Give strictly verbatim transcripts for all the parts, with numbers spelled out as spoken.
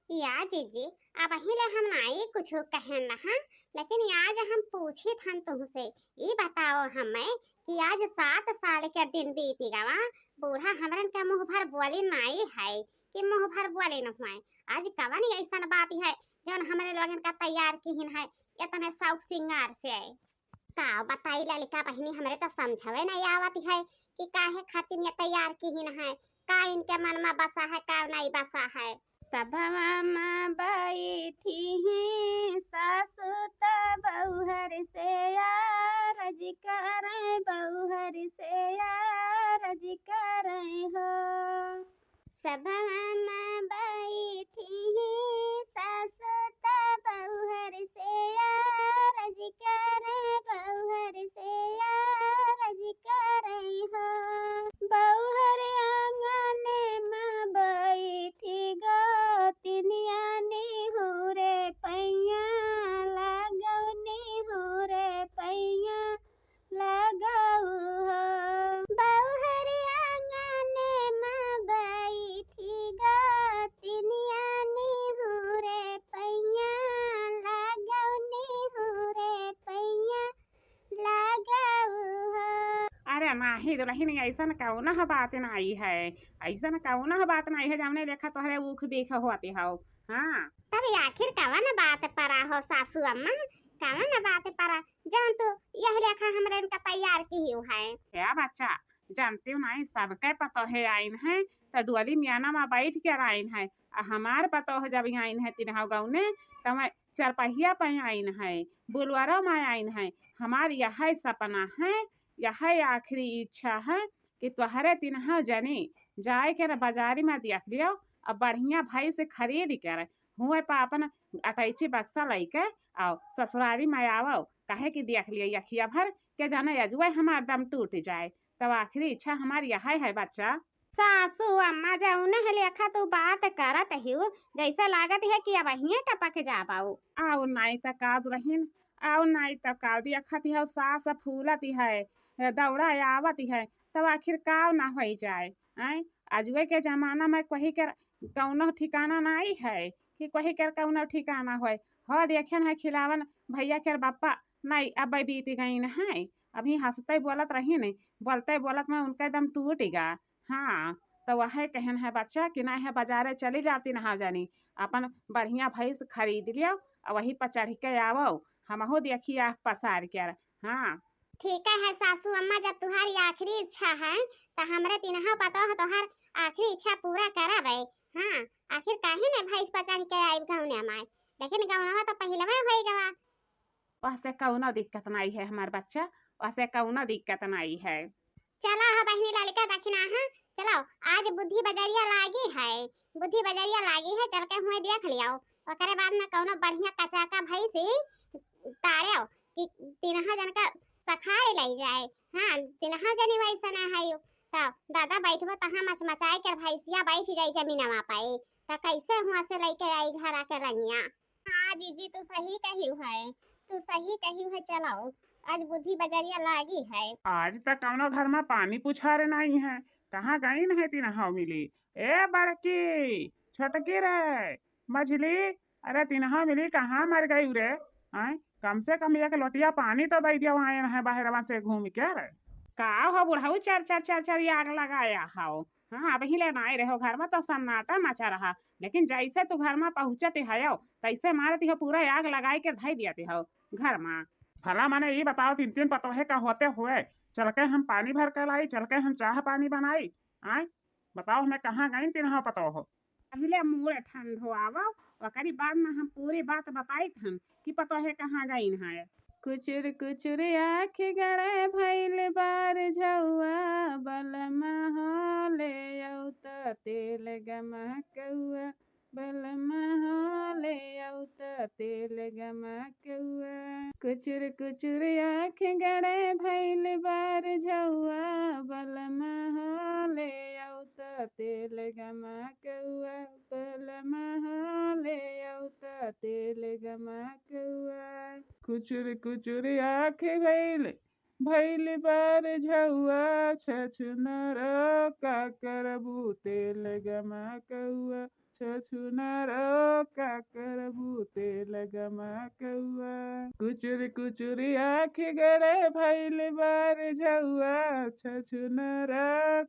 या जीजी, अबहीं ले हम नाई कुछ कहन रहा, लेकिन आज हम पूछित हन तुहसे, ई बताओ हमें कि आज सात साल के दिन बीत गवा, बूढ़ा हमरन के मुँह भर बोली नाई है कि मुँह भर बोली न हुए। आज कवन ऐसन बात है जौन हमरे लोगन का तैयार किहिन है इतने शौक सिंगार से? का बताई ललिका बहिनी, हमरे तो समझवे नहीं आवत है कि काहे खातिर ये तैयार किहिन है, का इनके मन में बसा है, का नहीं बसा है। सभवा में बैठी हैं सासु त बउहर से आरज करें, बउहर से आरज करें हो। सभवा में बैठी हैं सासु त बउहर से आरज करें, बउहर से आरज करें हो। बउहर आंगन में बैठी गोतिनिया निहुरे पैया लागौ, निहुरे पैया लागौ हो। बउहर आंगन में बैठी गोतिनिया निहुरे पैया लागौ, निहुरे पैया लागौ हो। अरे नाही दुलहिन, ऐसन कौनो बात नाई है, ऐसन कौनो बात नाई है जौने लेखा तोहरे ऊख बीख होती हौ। हाँ। तब आखिर कवन बात परा हो सासू अम्मा, कवन बात परा जौन तू यह लेखा हमरे इनका तैयार किहिउ है? क्या बच्चा, जानती हूँ नाई, सबके पतोहे आइन है तो डोली मियाना में बैठ के आइन है। आ हमार पतोह जब आइन है तिनहौ गौने, तो मैं चरपहिया पे आइन है, बोलवरा में आइन है। हमार यह सपना है, यह आखिरी इच्छा है कि तोहरे तिनहौ जनी जाए के न बाजारी में देख लियो, अब बढ़िया भैंस खरीद कर हुए पा अपन अटैची बक्सा लइके आओ, ससुरारी में आवो, काहे कि देख लियो अखिया भर के जाने अजुए हमार दम टूट जाए। तब आखिरी इच्छा हमार यह है बच्चा। सासू अम्मा, जौने लेखा तू बात करत हिउ, जैसे लागत है कि अबहिये टपक जाबौ। आउ नाई त का दुलहिन, आउ नाई त का, देखत हौ सास फूलत है, दौड़ा आवत है, तब आखिर का ना होई जाए। आय, अजुए के जमाना में कोही के कौनो ठिकाना नाई है कि कोही के कौनो ठिकाना होए। हो देखेन है खिलावन भैया के बप्पा, नाई अब बीत गईन है, अबहीं हंसते बोलत रहिन, बोलते बोलत में उनका दम टूट गा। हाँ, तो वह कहेन है बच्चा कि नाई है बाजारे चली जाती नहा जानी, अपन बढ़िया भैंस खरीद लियो और वही पर चढ़ के आवो, हमहू देखी आँख पसार के। हाँ। ठीक है सासू अम्मा, जब तुहारी आखिरी इच्छा है तो हमरे तिनहौ पतोह तोहार आखिरी इच्छा पूरा करब है। हाँ, आखिर काहे न भैंस पर चढ़ के आइब गौने माय, लेकिन गौनवा तो पहिलवे होई गवा। वहसे कौनो दिक्कत नाई है हमार बच्चा, वहसे कौनो दिक्कत नाई है। चला हो बहिनी ललिका दखिना, हाँ, चलो, आज बुद्धि बजरिया लागी है, बुद्धि बजरिया लागी है, चल के हुए देख लियो, ओकरे बाद में कौनो बढ़िया कचाका भैंसी तारेव कि तिनहौ जन का सखार लई जाए। हाँ, तिनहौ जनी वैसा ना है, तो दादा बैठबो तहाँ मचमचाए कर भैंसिया बैठ जाई जमीनवा पे, तो कैसे हुआ से लेके आई घर आके रंगिया। हाँ जीजी, तू सही कहिउ है, तू सही कहिउ है। चलो, आज बुद्धि बजरिया लागी है। आज त कौनो घर में पानी पुछारे नाई है, कहाँ गईन है तिनहौ मिली? ए बड़की, छोटकी रे, मझली, अरे तिनहौ मिली कहाँ मर गई रे? आय, कम से कम एक लोटिया पानी तो दे दियो, आए हैं बाहरवा से घूम के रे। का हो बुढ़ऊ, चर चर चर चर आग लगाया हो? हाँ, अबहीं ले नाई रहो घर में तो सन्नाटा मचा रहा, लेकिन जैसे तू घर में पहुँचत हयो तैसे मारत हो पूरा आग लगाई के धई दियत हो घर में। भला मने ई बताओ, तीन तीन पतोहे का होते हुए चल के हम पानी भर के लाई, चल के हम चाह पानी बनाई? आय, बताओ हमें कहाँ गईन तिनहौ पतोह? पहिले मूड़ ठंडो आवो, ओकरी बाद में हम पूरी बात बताइत हन कि पतोहे कहाँ गईन है। कुचुर कुचुर आँख गड़े भइल बार झउआ, बलमा हो ले अउता तेल गमकउआ, बलमा हो ले अउता तेल गमकउआ। कुचुर कुचुर आँख गड़े भइल बार झउआ, बलमा हो ले अउता तेल गमकउआ, बलमा हो ले अउता तेल गमकउआ। कुचुर कुचुर आँख भइल, भइल बार झउआ, छछनर का करबू तेल गमकउआ, छछुनरो का करबू तेल गमा कौआ। कुचुर कुचुर आँख गड़े भइल बार झौआ। छछुनरो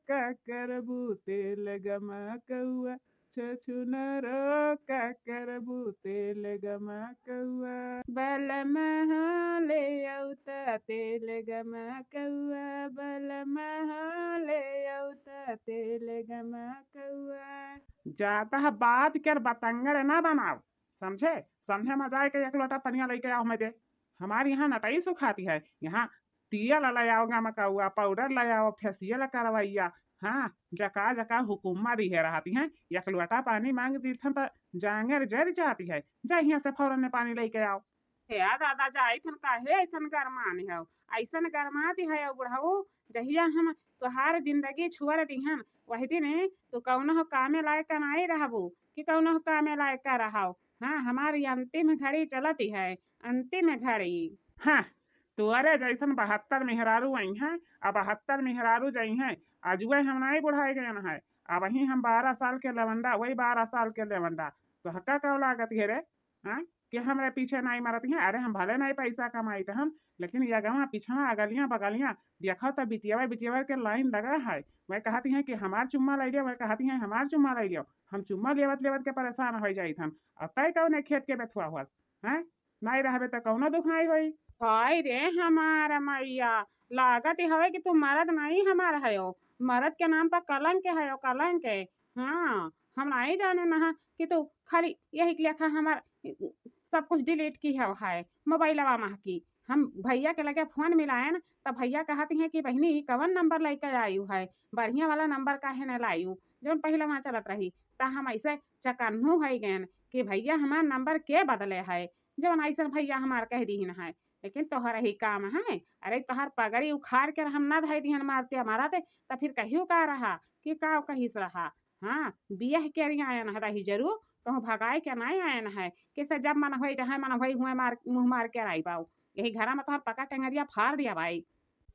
का करबू तेल गमा कौआ। छछुनरो का करबू तेल गमा कौआ। बलमा हो ले औता तेल गमा कौआ। बलमा हो ले औता तेल गमा कौआ। जाता है बात कर बतंगड़ ना बनाओ, समझे? संध्या में जाए के एक लोटा पनिया लेके आओ हमें दे। हमारे यहाँ नटई सुखाती है, यहाँ तेल ले आओ गमा कौआ, पाउडर ले आओ, फेसियल करवैया। हाँ, जका जका हुकुम्मा दिहे रहती हैं। एक लोटा पानी मांग दीथन त जांगर जर जाती है। जा यहाँ से फौरन ने पानी लेके आओ। हे दादा, जा ऐसन काहे ऐसन गरमान हो? ऐसन गरमाती है बुढ़ऊ, जहिया हम तोहार जिंदगी छोड़ दिहन, वही दिन तू कौनो कामे लायक नाई रहबू कि कौनो कामे लायक रहो। हाँ, हमारी अंतिम घड़ी चलती है, अंतिम घड़ी। हाँ, तोरे जैसन बहत्तर मेहरारू आई हैं, अब बहत्तर मेहरारू जाई हैं। अजुए हम नहीं बुढ़ाए गए हैं, अब वही हम बारह साल के लवंडा, वही बारह साल के लवंडा। तो हक्का का लागत है रे? हाँ, कि हमरे पीछे नहीं मरत हैं? अरे, हम भले नहीं पैसा कमाई तो हम, लेकिन ये गवा पिछवा, अगलियां बगलियां देखो तो बिटियावा बिटियावा के लाइन लगा है। वह कहती हैं कि हमार चुम्मा ले लियो, वह कहती हैं हमार चुम्मा ले लियो। हम चुम्मा लेवत लेवत के परेशान हो जाइत हम। अब तय कौने खेत के बेथुआ हुआ, हैं? नहीं रहबे तो कौनो दुख नहीं होई। हाय रे हमार मैया, लागत ही हवे कि तू मरद नहीं हमार हयो, मरद के नाम पर कलंक हयो, कलंक। हाँ, हम नहीं जाने नहा कि तू खाली यही के लेखा हमार सब कुछ डिलीट की हव है मोबाइलवा में की। हम भैया के लगे फोन मिलायन, तब भैया कहती हैं कि बहिनी, ई कवन नंबर लेके आयु है, बढ़िया वाला नंबर काहे न लायु, जौन पहले वहाँ चलत रही। त हम ऐसे चकन्नू है गए कि भैया हमार नंबर के बदले है, जौन ऐसन भैया हमार कह दीहिन है। लेकिन तोहर ही काम है, अरे तोहर पगड़ी उखाड़ के हम ना धई दिहन मारते मारत, त फिर कहियो का रहा कि का कहिस रहा। हाँ, बियाह के रही आयन है रही जरूर, कहूँ भगाए के नहीं आयन है। किसे जब मन होई, जहाँ मन होई, हुए मार, मुँह मार के आई बाऊ। यही घरा में तोहर पका टेंगरिया फाड़ दिया भाई।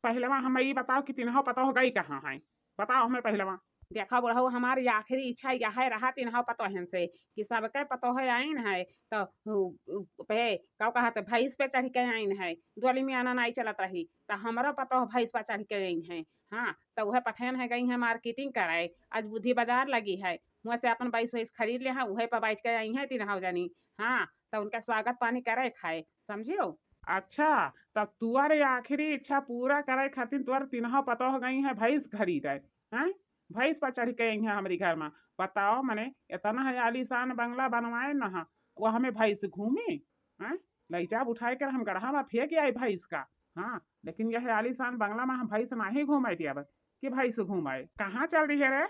पहलवा हमें ई बताओ कि तिनहो पतोह गई कहाँ है? बताओ हमें पहलवा। देखा बुढ़ऊ, हमारी आखिरी इच्छा यह है रहा तिनहो पतोहन से कि सबके पतोह आइन है तो उ, उ, पे का कहत भैंस पे चढ़ के आइन है, डोली में आना नहीं चलत रही, तो हमरो पतोह भैंस पे चढ़ के आइन है। हाँ, तो वह पठेन है गई है मार्केटिंग करे, आज बुद्धि बाजार लगी है, वहाँ से अपन भैंस वैस खरीद ले हैं, वही पर बैठ के आई हैं तीन हौ जनी। हाँ, तो उनका स्वागत पानी करे खाए, समझियो? अच्छा, तब तुअर आखिरी इच्छा पूरा करे खातिर तुअर तिनहा पतोह गई है भैंस खरीदे, हैं? भैंस पर चढ़ के आई है हमरी घर में। बताओ मने, इतना है आलीशान बंगला बनवाए न हा, वो हमें भैंस घूमी, हैं? लई जाब उठाए कर हम गढ़ा में फेंक आई भैंस का। हाँ, लेकिन यह आलीशान बंगला में हम भैंस नहीं घूमे दियाब कि भैंस घूमे। कहाँ चल रही है रे?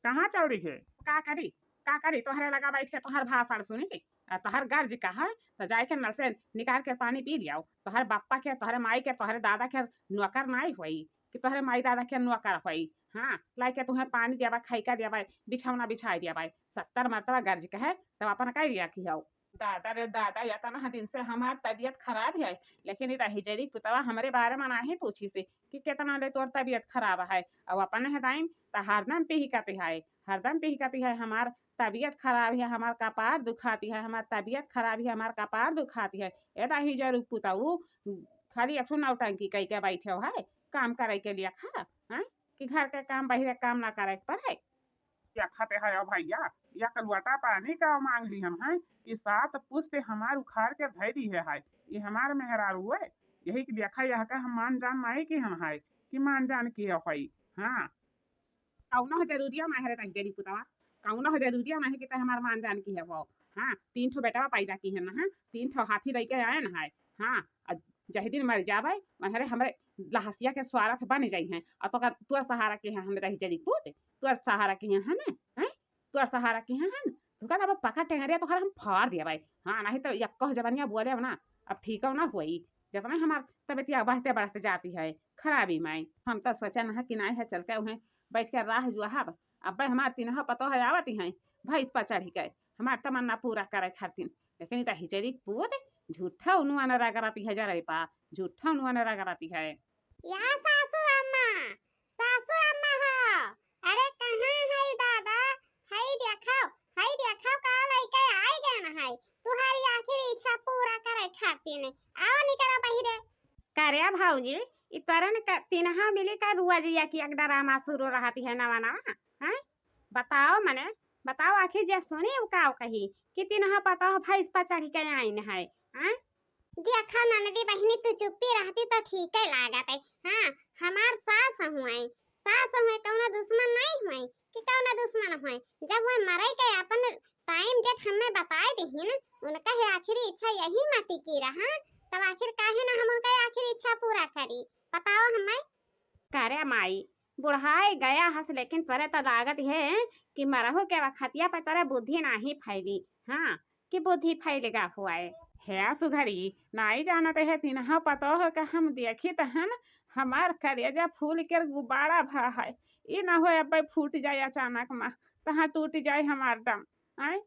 कहाँ चल रही है? का करी, का करी, तोहरे लगा बैठ के तोहर भाषण सुनी, आ तोहर गर्ज का है, तो जाए के नल से निकाल के पानी पी लियाओ। तोहर बापा के, तोहरे माई के, तोहरे दादा के नौकर नाई होई कि तोहरे माई दादा के नौकर होई। हाँ, लाई के तुम्हें पानी देवा, खाई का देवा, बिछौना बिछाई देवा, सत्तर मरतबा गर्ज के है, तब अपन कह दिया कि हो। दादा रे दादा, इतना दिन से हमार तबीयत खराब है, लेकिन ई रही जरी पुतवा हमरे बारे में नाही पूछी से कि कितना ले तोर तबीयत खराब है। अब अपन है दाइन त हरदम पिहकत है, हरदम पिहकत है, हमार तबीयत खराब है, हमार कपार दुखाती है, हमार तबीयत खराब है, हमार कपार दुखाती है। ए रही जरू पुतऊ, खाली एक ठो नौटंकी कई के बैठे है, काम करे के लिए खा, हैं? कि घर के काम, बहिरे काम ना करे के पड़े। देखत है भैया, एक लोटा पानी का मांग ली हम है कि सात पुश्त हमार उखाड़ के धै दी है, है। ये हमार मेहरारू है, यही के देखा यह का हम मान जान नहीं की हम है कि मान जान की है भाई। हाँ, कौनो जरूरिया ना है रे तही जरी पुतवा, कौनो जरूरिया ना है कि तै हमार मान जान की है वो। हाँ, तीन ठो बेटवा पैदा की है ना, हाँ, तीन ठो हाथी लेके आए ना है। हाँ, आ जही दिन मर जावे, वहरे हमरे लहसिया के स्वारथ बन जाई हैं। और तो का, तोर सहारा के हैं हम रही जरी पूत, तोर सहारा के हैं, है ना? हैं? तोर सहारा के हैं हम। तू का अब पका टेंगरिया तोहर हम फाड़ दिया भाई। हाँ, नहीं तो यक्को जबनिया बोले ना, अब ठीक ना होई। जतना हमार तबीयतिया बढ़ते बढ़ते जाती है खराबी में। हम तो सोचा ना कि नहीं है चल के उहें बैठ के राह जुआहब। अब्बे हमार तीनों पतोह आवती हैं भैंस पर चढ़ के हमार तमन्ना पूरा करे खातिर। लेकिन ई त हिजरी पूत झूठा उनुआ न रगड़ती है जरे पा, झूठा उनुआ न रगड़ती है। या सासू अम्मा, सासू अम्मा हो, अरे कहाँ है दादा? हई देखो, हई देखो। तीन, आओ निकरा बहिरे। करे भौजी, ई तोरन का तिनहा मिली का रुआ जिया की एक डरामा शुरू रहती है नवा नवा, हैं? बताओ मने, बताओ आखिर जे सुनी उ का कही कि तिनहा पतोह भैंस पर चढ़ के आइन है, हैं? देखा ननदी बहिनी, तू चुप्पी रहती तो ठीके लागत है। हाँ, हमार सास हुए, सास हुए, कौनो दुश्मन नहीं हुए कि कौनो दुश्मन हुए। जब वह मरे के अपन टाइम डेट हमें बताए दिहिन, उनका ही आखिरी इच्छा यही माटी की रहा, तब आखिर काहे ना हम उनका आखिरी इच्छा पूरा करी? बताओ हमें। करे माई, बुढ़ाए गया हस, लेकिन तोरे तो लागत है कि मरहु के वखतिया पे तोरे बुद्धि नाही फैली। हाँ, कि बुद्धि फैल गा हुआ है। हे सुघरी, नाई जानत है, तिनहा पतोह का हम देखी तहन हमार करेजा फूल के गुब्बारा भा है। ई ना होए अब्बे फूट जाए अचानक मा, तहाँ टूट जाए हमार दम। आय,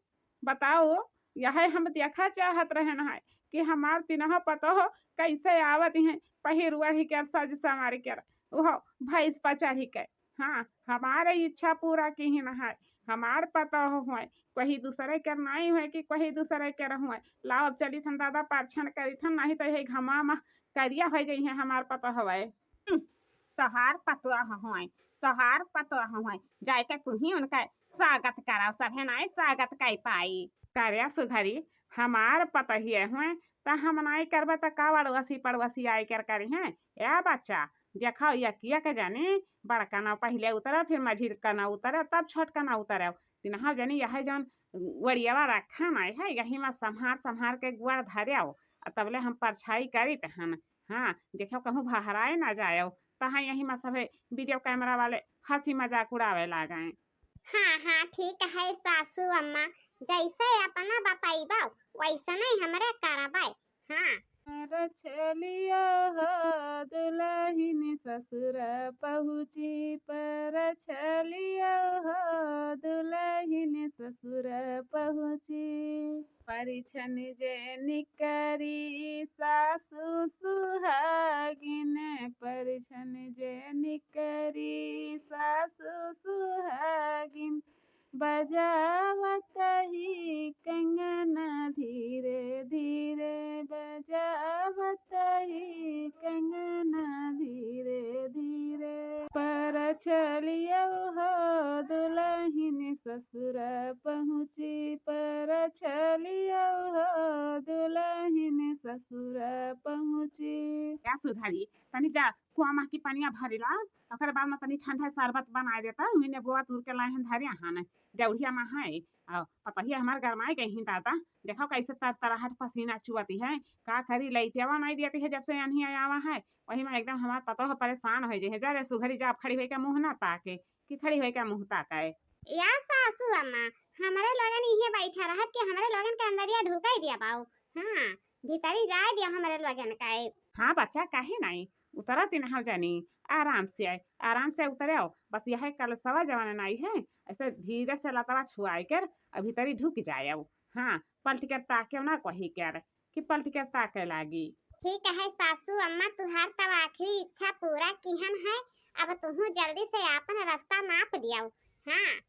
बताओ, यह हम देखा चाहत रहन है कि हमार तिनहा पतोह कैसे आवत हैं, पहिर ओढ़ के, सज संवर के, ओहो भैंस पर चढ़ के। हाँ, हमारे इच्छा पूरा किहिन है, हमार पतोह हुए, कोई दूसरे के नहीं हुए कि कोई दूसरे के रहुए। लाओ, अब चलित हन दादा, परछन करित हन, नहीं तो यही घमा मा करिया हो जाई है हमार पतोह हुए। हम्म, तोहार पतोह हुए, तोहार पतोह हुए, जाए के तू ही उनका स्वागत कराओ, सभे नाई स्वागत कर पाई। करे सुघरी, हमार पतोहिए हुए, त हम नाई करबे त का अड़ोसी पड़ोसी आए कर करी हैं? ए बच्चा, देखो, यकिया के जानी बड़का ना पहिले उतरे, फिर मझिल का ना उतरे, तब छोटका ना उतरे। तिनहा जानी यह जौन वड़ियावा रखा ना है, यही मा संभार संभार के गुआर धरे आओ, आ तबले हम परछाई करित हन। हाँ, देखो, कहूँ बहराए ना जाए, तहाँ यही मा सभे वीडियो कैमरा वाले हंसी मजाक उड़ावे लागे। हाँ, हाँ, ठीक है सासू अम्मा, जैसे अपना बतैबो, वैसने हमरे करबै। हाँ। परछलिया हो दुलहिन ससुर पहुँची, परछलिया हो दुलहिन ससुर पहुँची। परिछन जे निकरी सासु सुहागिन, परिछन जे निकरी सासु सुहागिन, बजावत ही कंगना धीरे धीरे, बजावत ही कंगना धीरे धीरे। परछलियौ हो दुलहिन ससुर पहुँची, परछलियौ हो दुलहिन ससुर पहुँची। का सुधारी, तनी जा कुआँ मा की पनिया भरी ला, ओकरे बाद मा तनी ठंडा शरबत बनाए देता, उही नेबुआ तूर के लाए हन धरे हन, जौड़िया मा है। आ पतोहिया हमार गरमाए गई ही दादा, देखो कैसे तरतराहट पसीना चुअती है, का करी, लइटियावा नहीं देती है जब से अनही आवा है, वही मा एकदम हमार पतोह परेशान हो जाए। जा रे सुघरी, जा, अब खड़ी होई के मुँह ना ताके, कि खड़ी होई के मुँह ताके। या सासू अम्मा, हमरे लोगन इहे बैठा रहत कि हमरे लोगन के अंदरिया ढुकाई दिया बाऊ। हाँ, भीतरी जाए दिया हमरे लोगन के। हाँ बच्चा, काहे नहीं, उतरत ही ना हो जानी, आराम से आए, आराम से उतरे आओ। बस यह कलसवा जवान नाई है, ऐसे धीरे से लतवा छुआए कर अभी तरी ढुक जाए आओ। हाँ, पलट कर ताके ना कही कर कि पलट कर ताके लागी। ठीक है सासू अम्मा, तुहार तब आखिरी इच्छा पूरा किहन है, अब तुहू जल्दी से आपन रास्ता नाप दियाओ। हाँ।